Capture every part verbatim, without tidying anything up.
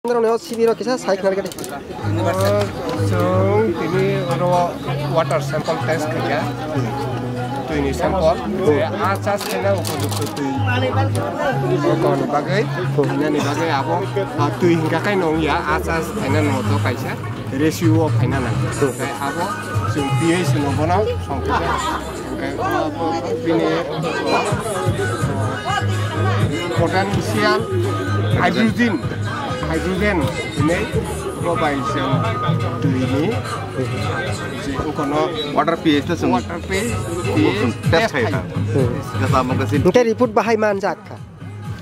Andro no sibiro kisa sai khna rikadi. Chwng tini oro water sample test khaikha. Twini sample. Je a chas khaina upojukto twi. Oko ni bagwi, khainani bagwi abo, ah, twi hingka kai nong ya, a chas khaina no to kaisa. Ratio o phaina nang. Tei abo chwng pH no bono songkha. Hingke, uh, bini, uh, potential hydrogen, hydrogen hinwi bo bai chwng twi ni je kono water pH no chwng water pH, pH test test khai khai kha. Kha. Kasa mungkasi. Hingke report bahai manjak kha.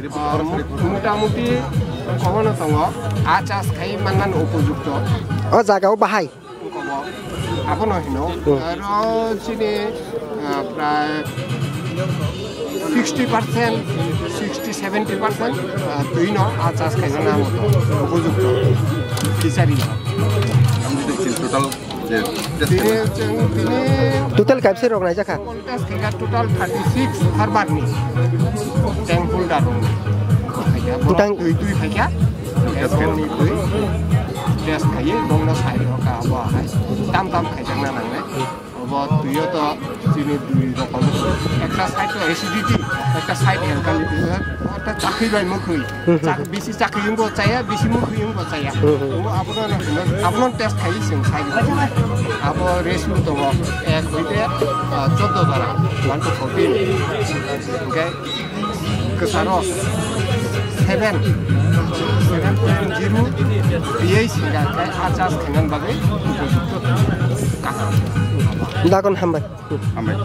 Report, um, report. Motamuti kobono tongo, a chas khai manna upojukto. O jaga o bahai. Abono hino, hmm, aro chini, ah, prai sixty percent, sixty, seventy percent, ah, twino a chas khaina nang upojukto, fishery no. Total je test tini, khaina. Chwng tini total kaibsa rok naijakha? Test khaikha total thirty six farmer ni tank holder rok. Tang- Twi twi khaikha. Test khaikha. Test khaiwi bongno sai rokha abo hai. Tam tam khaijakna nangnai. Obo twiyo to chini dui rokom. Ekta side to acidity, ekta side alkalinity. Ekta chakri bai mukhui. Hmm, hmm. Chak-, bisi chakri wngbo chaya, bisi mukhui wngbo chaya. Hmm, hmm. Obo abono, abono test khaiwi chwng sai. Abo ratio tongo ek hoite, ah, choddo jora, one to fourteen. Hingke kwcharo seven, seven point zero pH hingka khe a chas khainani bagwi upojukto kaham. Dakon hambai. Hambai.